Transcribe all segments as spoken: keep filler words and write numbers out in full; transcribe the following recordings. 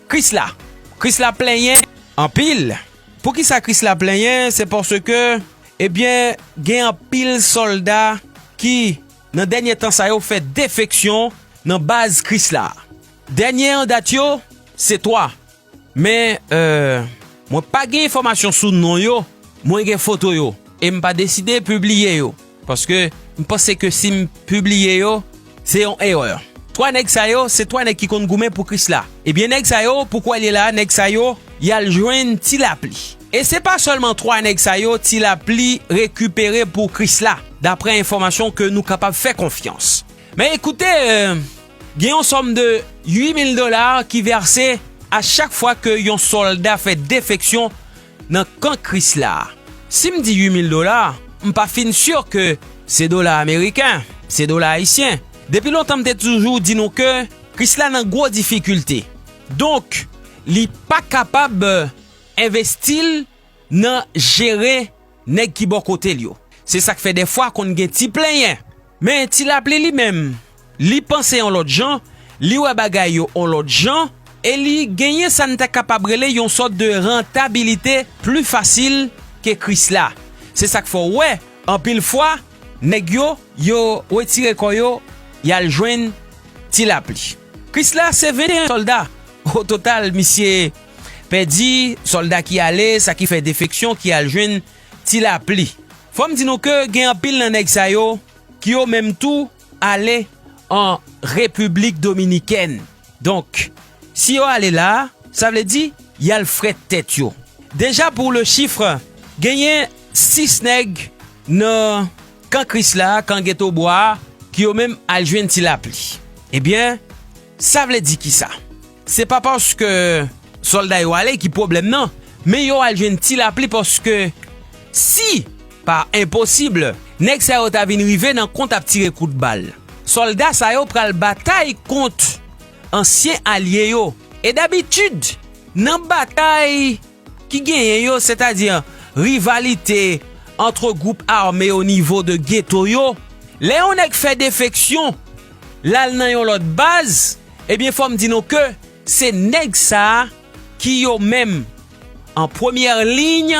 Krisla. Krisla plenyen anpil. Poukisa Krisla plenyen? Se paske, ebyen, gen anpil sòlda ki, nan dènye tan sa yo, fè defeksyon nan baz Krisla. Dènye an dat yo, se twa. Men, euh, mwen pa gen enfòmasyon sou non yo, mwen gen foto yo. E m pa deside pibliye yo. Paske m panse ke si m pibliye yo, se yon erè. Twa nèg sa yo, se twa nèg ki konn goumen pou Krisla. Ebyen, nèg sa yo, pou kwè l ye la, nèg sa yo, y al jwenn Ti Lapli. E se pa sèlman twa nèg sa yo, Ti Lapli rekipere pou Krisla, daprè enfòmasyon ke nou kapab fè konfyans. Men ekoute, euh, gen yon sòm de uit mil dola ki vèse a chak fwa ke yon sòlda fè defeksyon nan kan Krisla. Si m di uit mil dola, m pa fin si ke se dola ameriken, se dola ayisyen. Depi lontan m te toujou di nou ke Krisla nan gwo difikilte. Donk, li pa kapab, euh, envesti l nan jere nèg ki bò kote l yo. Se sa k fè dèfwa konn gen ti plenyen. Men Ti Lapli li menm, li panse yon lòt jan, li wè bagay yo yon lòt jan, e li genyen sa n ta kapab rele yon sòt de rantabilite pli fasil ke Krisla. Se sa k fè w wè, anpil fwa, nèg yo, yo retire kò yo, y al jwenn Ti Lapli. Krisla se venteyen sòlda. O total, misye pèdi sòlda ki ale, sa ki fè defeksyon ki al jwenn Ti Lapli. Fò m di nou ke gen anpil nan nèg sa yo ki yo menm tou ale an Repiblik Dominikèn. Donk, si yo ale la, sa vle di y al frèt tèt yo. Deja pou le chiffre, genyen sis nèg nan kan Krisla, kan Geto Bwa, ki yo menm al jwenn Ti Lapli. Ebyen, sa vle di kisa? Se pa paske sòlda yo ale ki pwoblèm nan, men yo al jwenn Ti Lapli paske si, pa enposib, nèg sa yo ta vin rive nan kont ap tire kout bal, sòlda sa yo pral batay kont ansyen alye yo. E dabitid, nan batay ki genyen yo, sètadi rivalite ant gwoup ame o nivo de geto yo, lè yon nèg fè defeksyon, l al nan yon lòt baz, ebyen, fò m di nou ke se nèg sa a ki yo menm an premyè liy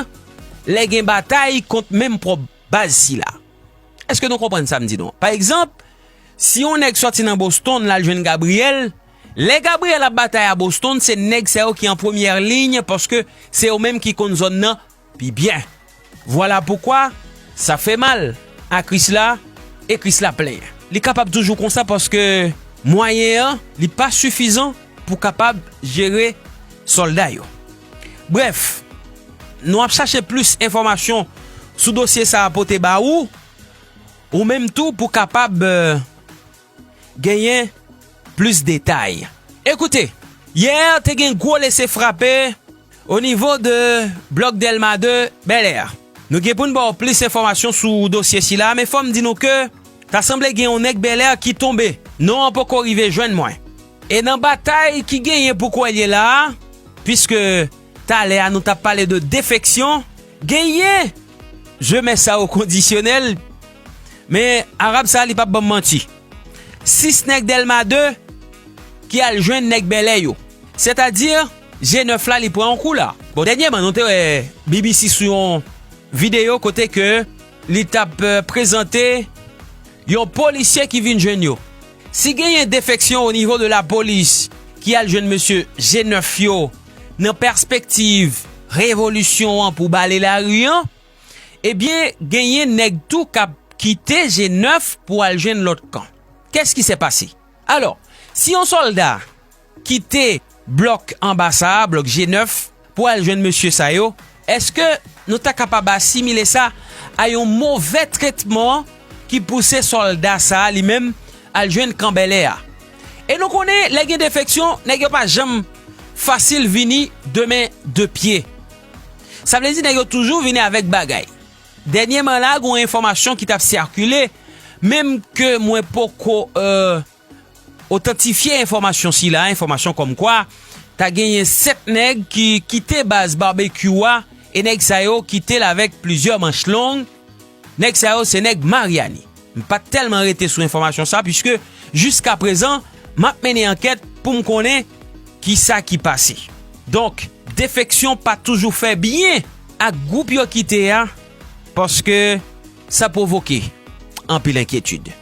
lè gen batay kont menm pwòp baz sila. Èske nou konprann sa m di nou an? Pa egzanp, si yon nèg sòti nan Boston, l al jwenn Gabriel, lè Gabriel ap batay a Boston, se nèg sa yo ki an premyè liy, paske se yo menm ki konn zòn nan pi byen. Vwala poukwa sa fè mal a Krisla e Krisla plenyen. Li kapab toujou konsa paske mwayen an, li pa sifizan pou kapab jere sòlda yo. Brèf, nou ap chache plis enfòmasyon sou dosye sa a pote ba ou, ou menm tou pou kapab, euh, genyen plis detay. Ekoute, yè te gen gwo lese frape o nivo de blòk Dèlma de Bèlè. Nou gen pou n ba w plis enfòmasyon sou dosye sila, men fò m di nou ke ta sanble gen yon nèg Bèlè ki tonbe. Non an poko rive jwenn mwen. E nan batay ki genyen pou kwè l ye la a, piske talè a nou t ap pale de defeksyon, genyen, je mets ça au conditionnel, men Arab sa a li p ap ban m manti. Sis nèg Dèlma de ki al jwenn nèg Bèlè yo. Sètadi, G nèf la li pran yon kou la. Bon, dènyèman, nou te wè B B C sou yon videyo kote ke li t ap, euh, prezante yon polisye ki vin jwenn yo. Si genyen defeksyon o nivo de lapolis ki al jwenn mesye G nèf yo nan pèspektiv revolisyon an pou bale lari an, ebyen, genyen nèg tou k ap kite G nèf pou al jwenn lòt kan. Qu'est-ce qui s'est passé? Alò, si yon sòlda kite blòk anba sa a, blòk G nèf, pou al jwenn mesye sa yo, èske nou ta kapab asimile sa a yon move tretman ki pouse sòlda sa a li menm al jwenn kan Bèlè a? E nou konnen, lè gen defeksyon, nèg yo pa janm fasil vini de men de pye. Sa vle di nèg yo toujou vini avèk bagay. Dènyèman la, gen yon enfòmasyon ki t ap sikile, menm ke mwen poko, euh, otantifye enfòmasyon sila, enfòmasyon kòmkwa ta genyen sèt nèg ki kite baz Babekyou a, e nèg sa yo kite l avèk plizyè manch long. Nèg sa yo se nèg Maryani. M pa t tèlman rete sou enfòmasyon sa, piske jiskaprezan, m ap mennen ankèt pou m konnen kisa ki pase. Donk, defeksyon pa toujou fè byen ak gwoup yo kite a, paske sa pwovoke anpil enkyetid.